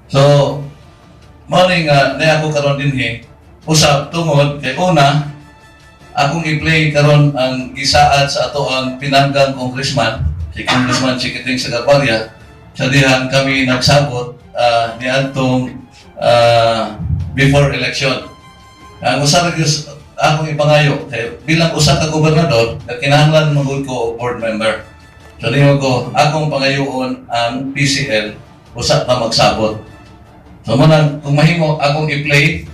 So, mao ni nga naa ko karon dinhi usab tungod kay una, akong i-play karon ang gisaad sa atoang pinanggang congressman, si Congressman Chiquiting Sagarbarria, sa dihang kami nagsabot niadtong before election. Ang usa ra gyud akong ipangayo kay bilang usa ka gobernador, kinahanglan magud ko og board member. So ningon ko, akong pangayoon ang PCL usa ka magsabot. So mao nang kung mahimo akong i-play,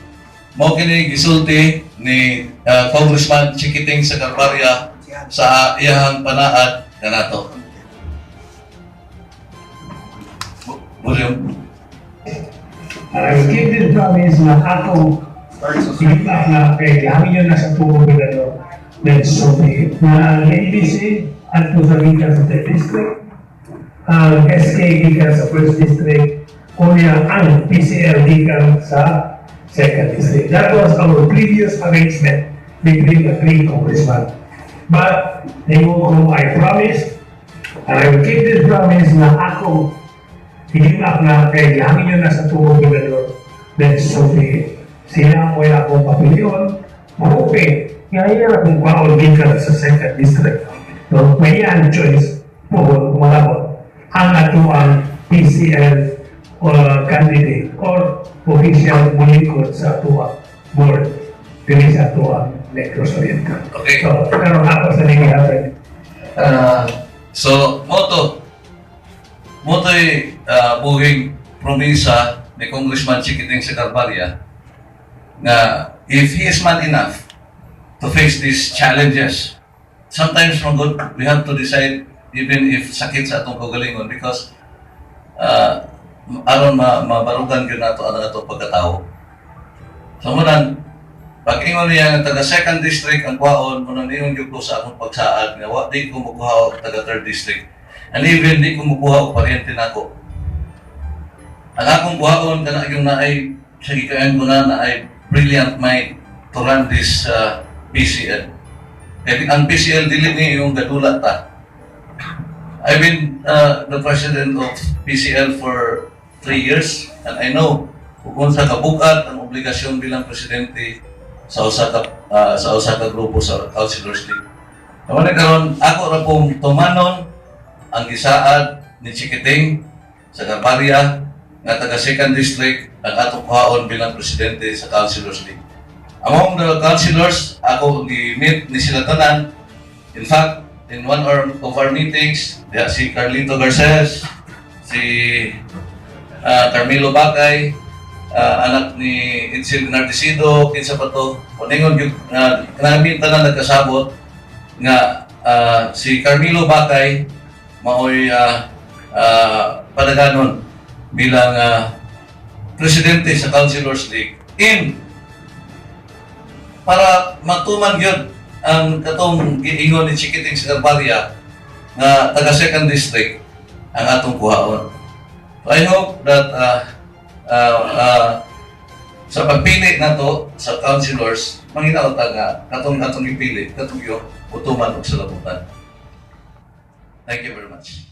mao kini gisulti ni Congressman Chiquiting Sagarbarria sa iyahang panaad kanato. Volume. And I will keep this promise na ako i-give up na kay langin na sa tubo gobernador, then so be it. Na ang ABC adto sa gikan sa third district, ang SK gikan sa first district, unya ang PCL gikan sa second district. That was our previous arrangement between the three congressmen. But, ningon ko, I promise, and I will keep this promise na ako i-give up na kay langin na sa tubo gobernador, then so be it. Siya mo akong papilion, hoping nga iya na kung kwaon gikan sa second district. No, may iyang choice pohon malabot ang atoang PCL candidate or official mulikod sa atoang board diri sa atoang Negros Oriental. Okay. So, karon ako sa nini happen. So, mo to'y buhing promisa ni Congressman Chiquiting Sagarbarria nga if he is man enough to face these challenges, sometimes from good, we have to decide even if sakit sa atong kaugalingon because aron ma mabarugan gyud nato ang atong pagkatao. So mao nang pag ingon niya nga taga second district ang kuhaon, mao nang ningon gyud ko sa akong pagsaad nga wa di ko mokuha og taga third district. And even di ko mokuha og paryente nako. Ang akong kuhaon kana yung naay sa gikayan ko na naay brilliant mind to run this PCL. Kaya ang PCL dili ni yung gadula ta. I've been the president of PCL for 3 years and I know kung sa kabukat ang obligasyon bilang presidente sa usa ka grupo sa Councilors League. Naman karon ako ra pong tumanon ang gisaad ni Chiquiting Sagarbarria nga taga second district ang atong kuhaon bilang presidente sa Councilors League. Among the councilors, ako gi-meet ni sila tanan. In fact, in one of our meetings, diha si Carlito Garces, si Carmelo Bakay, anak ni Itzel Nardicido, kinsa pa to, ningon gyud namin tanan nagkasabot nga si Carmelo Bakay maoy padaganon bilang presidente sa Councilors League in para matuman gyud ang katong giingon ni Chiquiting Sagarbarria nga taga second district ang atong kuhaon. So I hope that sa pagpili nato sa councilors, manginaw ta nga katong atong gipili, katong yo utuman og salabutan. Thank you very much.